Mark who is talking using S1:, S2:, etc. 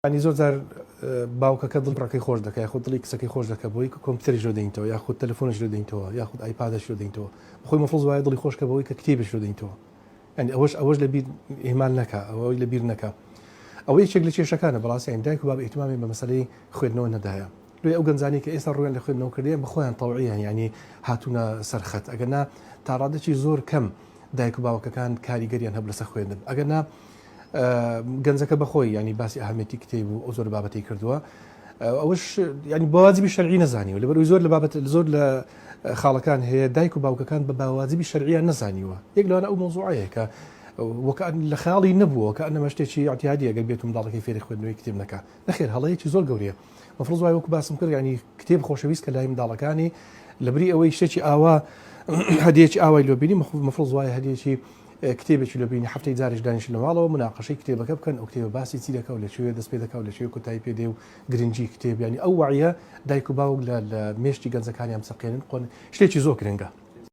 S1: یانی زۆر جار باوکەکە دڵی کوڕەکەی خۆش دەکا یاخود دڵی کچەکەی خۆش دەکا بۆی کە کۆمپیوتەریش لۆ دەینتەوە یاخود تەلەفۆنیش لۆ دەینتەوە یاخود ئایپادەش لۆ دەینتەوە بەخۆی مەفروز وایە دڵی خۆش کە بەوەی کە کتێبیش لۆ دەینتەوە یانی ئەوەش ئەوەش لە بیر ئیهمال نەکا ئەوەی لە بیر نەکا ئەوە یەکێک لە کێشەکانە بەڕاستی یانی دایک و باب ئیهتمامی بە مەسەلەی خوێندنەوە نەدایە لۆی ئەو گەنجانەی کە ئێستا ڕوویان لە خوێندنەوە کردیە بە خۆیان تەوعیان یانی هاتوونە سەر خەت ئەگەر نا تا ڕادەکی زۆر کەم دایک و باوکەکان کاریگەریان هەبوو لەسەر خوێندن ئەگەر نا گەنجەکە بەخۆی ینی باسی ئەهمیەتی کتێب و ئەو زۆر بابەتی کردووە ئەوش ینی بەواجبی شەرعی نەزانیوە لەبەر زۆر لە بابەت زۆر لە خاڵەکان هەیە دایک و باوکەکان بە باواجبی شەرعیان نەزانیوە یەک لەوانە ئەو مۆزوعەیە کە وەکە لە خەیاڵی نەبووە کە ئەنەمە شتێکی اعتیادی ئەگەر بێت منداڵەکەی فێری خوێندنەوەی کتێب نەکا نەخێر هەڵەیەکی زۆر گەورەیە مفروض وای وەکو باسم کرد ینی کتێب خۆشەویست کە لای منداڵەکانی لەبری ئەوەی شتێکی ئاوا هەدیەکی ئاوای لۆبینی مفروض وایە هەدیەکی کتێبێکی لۆ بینی هەفتەی جارێک دانیشن لە ماڵەوە مناقەشەی کتێبەکە بکەن ئەو کتێبە باسی چی دەکا و لە کوێ دەست پێ دەکا و لە کوێ کۆتایی پێ دێ و گرنگی کتێب یانی ئەو وەعیە دایک و باوک لە لە مێشکی گەنجەکانیان بچەقێنن قۆن شتێکی زۆر گرنگە.